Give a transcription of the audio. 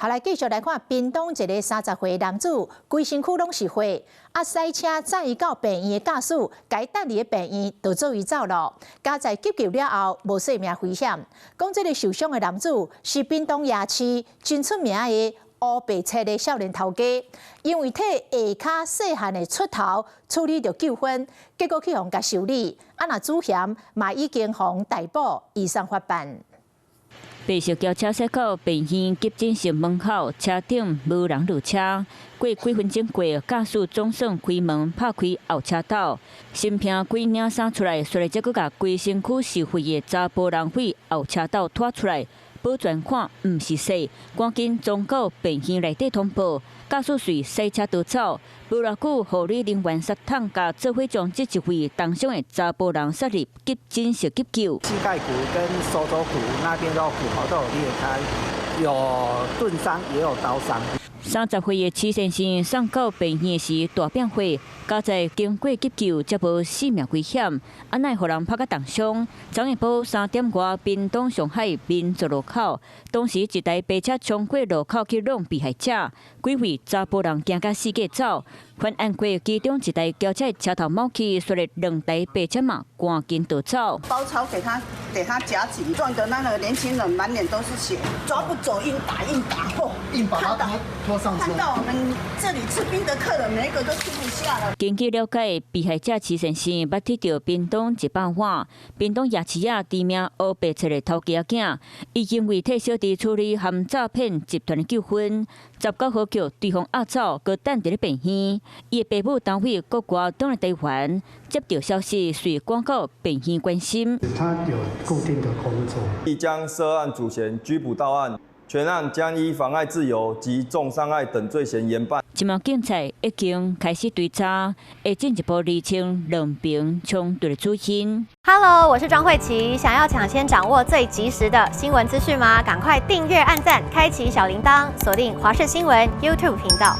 好，來繼續來看屏東一个30歲男子，規身軀攏是血，啊，駛車載伊到病院的駕駛，共伊等佇咧病院就做伊走囉。佳哉急救了後，無性命危險。講這个受傷的男子是屏東夜市真出名的烏白切的少年頭家，因為替下跤細漢的出頭處理著糾紛，結果去予共修理，啊，若主嫌嘛已經予逮捕，移送法辦。白色轎車駛到病院急診室門口，車頂無人落車。過幾分鐘過，駕駛總算開門拍開後車斗，身披幾領衫出來，隨即閣共規身軀是血的查埔人佇後車斗拖出來，保全看毋是說，趕緊轉到病院內底通報。駕駛隨駛車逃走，無偌久，護理人員殺桶共做伙將這一位重傷的查埔人送入急診室急救。膝蓋骨跟手肘骨那邊都骨頭都有裂開，有鈍傷也有刀傷。30歲的徐先生送到病院時大變血，佳哉經過急救，才無性命危險。啊，哪會予人拍甲重傷？昨下晡3點外，屏東上海民族路口，當時一台白車衝過路口去挵被害者，幾位查埔人驚甲四界走。犯案過，其中一台轎車車頭冒起，隨著兩台白車嘛趕緊逃走。包抄給他，給他夾緊，撞得那個年輕人滿臉都是血，抓不走，硬打硬打，嚯，硬把他拖拖上車。看到我們這裡吃冰的客人，每一個都吃不下了。根據了解，被害者徐先生捌鐵著屏東100碗，屏東夜市仔知名烏白切的頭家囝，伊因為替小弟處理含詐騙集團的糾紛，19號叫對方押走，閣等佇咧病院。伊的爸母單位國外轉來台灣，接到消息，隨趕到病院關心。他有固定的工作。已將涉案主嫌拘捕到案，全案將依妨礙自由及重傷害等罪嫌嚴辦。這馬警察已經開始追查，會進一步釐清兩邊衝突的主因。 Hello，我是莊慧琪，想要搶先掌握最及時的新聞資訊嗎？趕快訂閱、按讚、開啟小鈴鐺，鎖定華視新聞 YouTube 頻道。